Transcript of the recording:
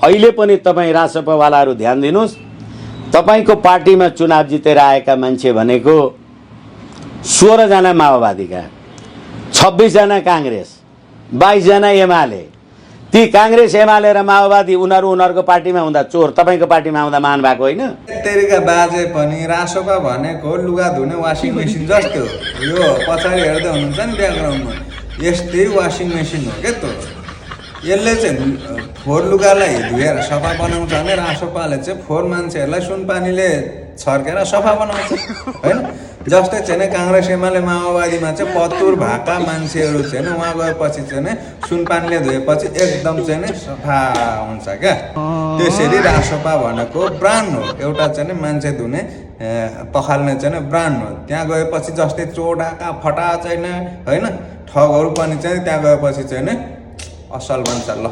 अहिले पनि तपाईँ रासपावालाहरू ध्यान दिनुहोस्, तपाईँको पार्टीमा चुनाव जितेर आएका मान्छे भनेको 16 जना माओवादीका, 26 जना काङ्ग्रेस, 22 जना एमाले। ती काङ्ग्रेस एमाले र माओवादी उनीहरूको पार्टीमा हुँदा चोर, तपाईँको पार्टीमा आउँदा मान भएको होइन? तेरिका बाजे पनि रासोपा भनेको लुगा धुने वासिङ मेसिन जस्तो हो। यो पछाडि हेर्दै हुनुहुन्छ नि ब्याकग्राउन्डमा, यस्तै वासिङ मेसिन हो क्या त। यसले चाहिँ फोहोर लुगालाई धुएर सफा बनाउँछ भने रासोपाले चाहिँ फोहोर मान्छेहरूलाई सुनपानीले छर्केर सफा बनाउँछ होइन। जस्तै चाहिँ काङ्ग्रेस एमाले माओवादीमा चाहिँ पतुर भाका मान्छेहरू चाहिँ उहाँ गएपछि चाहिँ सुनपानीले धोएपछि एकदम चाहिँ सफा हुन्छ क्या। त्यसरी रासोपा भनेको ब्रान्ड हो, एउटा चाहिँ मान्छे धुने पखाल्ने चाहिँ ब्रान्ड हो। त्यहाँ गएपछि जस्तै चोडाका फटा छैन होइन, ठगहरू पनि चाहिँ त्यहाँ गएपछि चाहिँ असल बन्छ। ल